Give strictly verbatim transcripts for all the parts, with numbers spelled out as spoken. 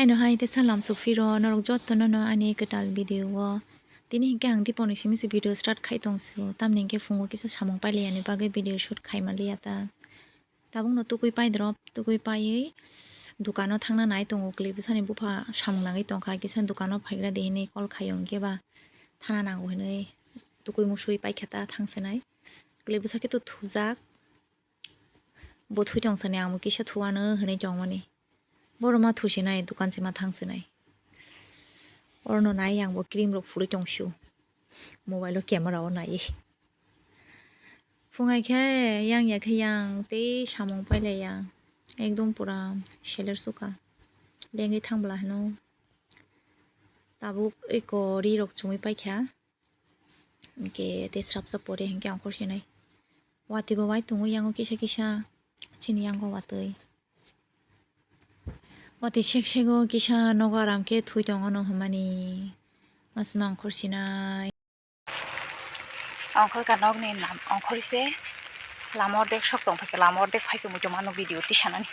No hai teisa lamsok phiro norok jotono no ani kwtal video o. Tini hinkhe ang diponi simi se video start khai tong sio, tamni hinkhe phungo kisa samung pailaiya ni bagwi video shoot khai manliya ta. Tabukno tukui pai drop, tukui paiwi dukano thangna nai tongo, kwlwi bwsani bupha samung nangwi tongkha, kisa dukano phaigra de hinwi call khaio, hinkhe ba thana nango hinwi tukui musui paikha ta thangsinai. Kwlwi bwsa khe to thujak, bo thui tong sani, ang bo kisa thuano hinwi tongmani. Borok ma thusinai, dukan sima thangsinai. Orono nai ang bo cream rok phurwi tong sio. Mobile o camera o nai. Phungai khe yang ya khe yang tei samung pailai ya. Ekdom pura seler suka. Lengwi thang bwla hino. Tabuk eko ri rok chumui paikha. Hinkhe tei srapsa pore hinkhe ongkhor sinai. Watwi bo wai tongo yango kisa kisa. Chini yango watwi. Watwi sek sego kisa nogo aram khe thui tongo no hwnmani. Masma ongkhor sinai. Ongkhor ka nokni nam ongkhor se lama ordek sok tong phaikhe lama ordek phai se muitu mano video tisanani.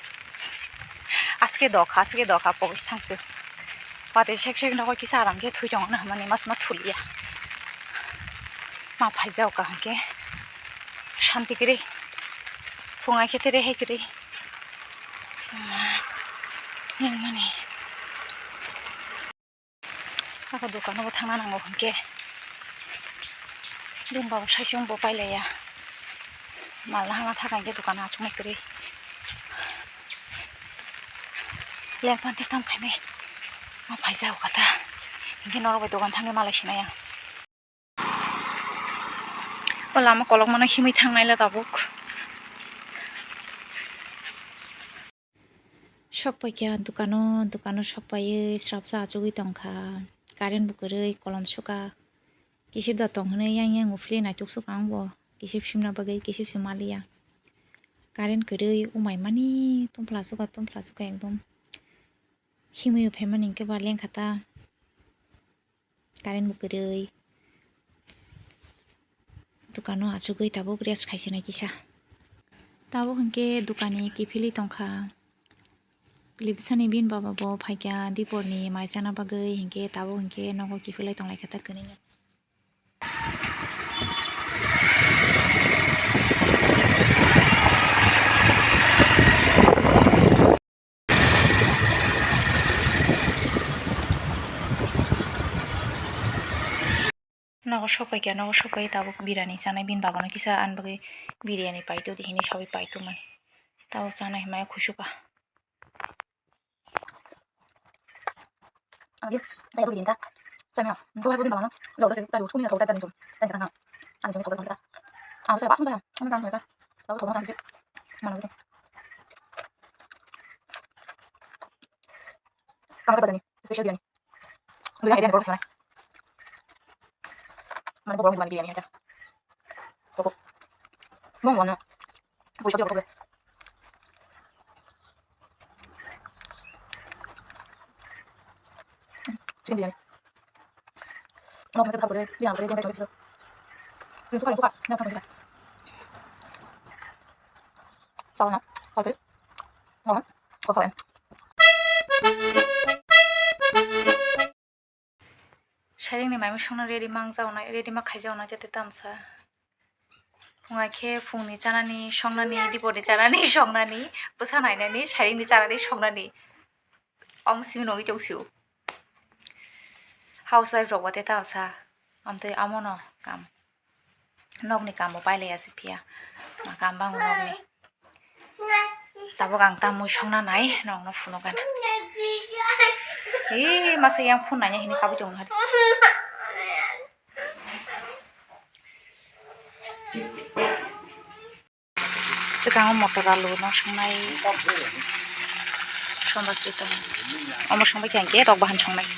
Aske dokha, aske dokha pogis thangse. Watwi sek sek nogo kisa aram khe thui tongo no hwnmani masma thuliya. Ma phaijao kaham khe shanti kwrwi. Phungai khe tere hai kwrwi. Nangmani. Ako dukano bo thangna nango hinkhe. Bini babo saichung bo pailaiya. Malna hama thaka hinkhe dukano achuknai kwrwi. Lengphan thektham khainai. Ma phaijao kata. Hinkhe norok bai dogan thangwi malai sinai ang. O lama kolokmano himwi thangnai le tabuk. Sok paikha dukano, dukano sok paiwi srapsa achugwi tongkha. Current bo kwrwi, kolom suka. Kisip da tong hwnwi yang yang uphilwi naituk suka ang bo. Kisip simna bagwi kisip sim maliya. Current kwrwi, umai mani tungphla suka, tungphla suka ekdom. Himwi phaimani hinkhe ba lengkha ta. Current bo kwrwi. Dukano achugwi tabuk rest khaisinai kisa. Tabuk hinkhe dukani kiphilwi tongkha. Kwlwi bwsani bini baba bo phaikha diporni mai chana bagwi, hinkhe tabuk hinkhe nogo kiphilwi tonglaikha ta kwnwi. Nogo sopai khe, nogo sopai tabuk biriyani chanai, bini babano kisa ani bagwi biriyani paito di hinwi sawi paito mani. Tabuk chanai hwnmaya khusuka. Ang dia, saya dulu minta. Saya mau, dua ribu lima mana? Lo udah tadi usul ni kau tak jadi tu. Saya kata, ang jadi kau tak minta. Ang saya pas minta, kami kan minta. Lalu kau mau sampai, mana gitu? Kamu dapat ni, special dia ni. Dua yang ada yang baru sana. Mana baru lagi dia ni ada. Koko. Mau mana? Boleh saja koko. Chicken biryani. No, masih tak boleh. Dia boleh dia tak boleh. Ini suka suka. Yang tak boleh. Salah nak? Salah. No, kau salah. Sairing ni mai mui songna ready ma ang jagonai, ready ma khai jagonai jate tamsa. Phungai khe phungni chanani songnani, dipori chanani songnani, bwsa nainani, sairing ni chanani songnani. Omo simi nogwi tong sio. Housewife rok bate tamsa. Amtwi amono kam. Nokni kamo pailai ya se phiya. Ma kam bango nokni. Tabuk ang ta mui songna nai, nokno phunuk gana. Ee, masa yang phun nanya hini kabui tong hari. Swkang o motor alu no songnai. Somba sri tong. Omo songbai khe ang khe tok bahan songnai.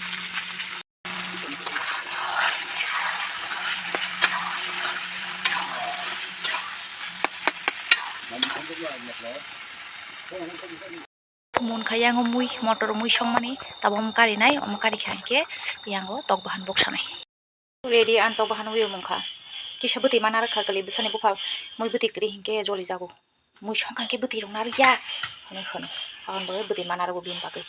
Mon kha yango mui, motor mui songmani, tabuk omo karinai, omo kari kha hinkhe yango tok bahan bok sanai. Ready ang tok bahan wi mung kha. Kisa bwtwi ma narwk kha kwlwi bwsani bupha mui bwtwi kwrwi hinkhe joli jago. Mui songkha khe bwtwi rok narwk ya hinwi hwno. Aboni bagwi bwtwi ma narwgo bini bagwi.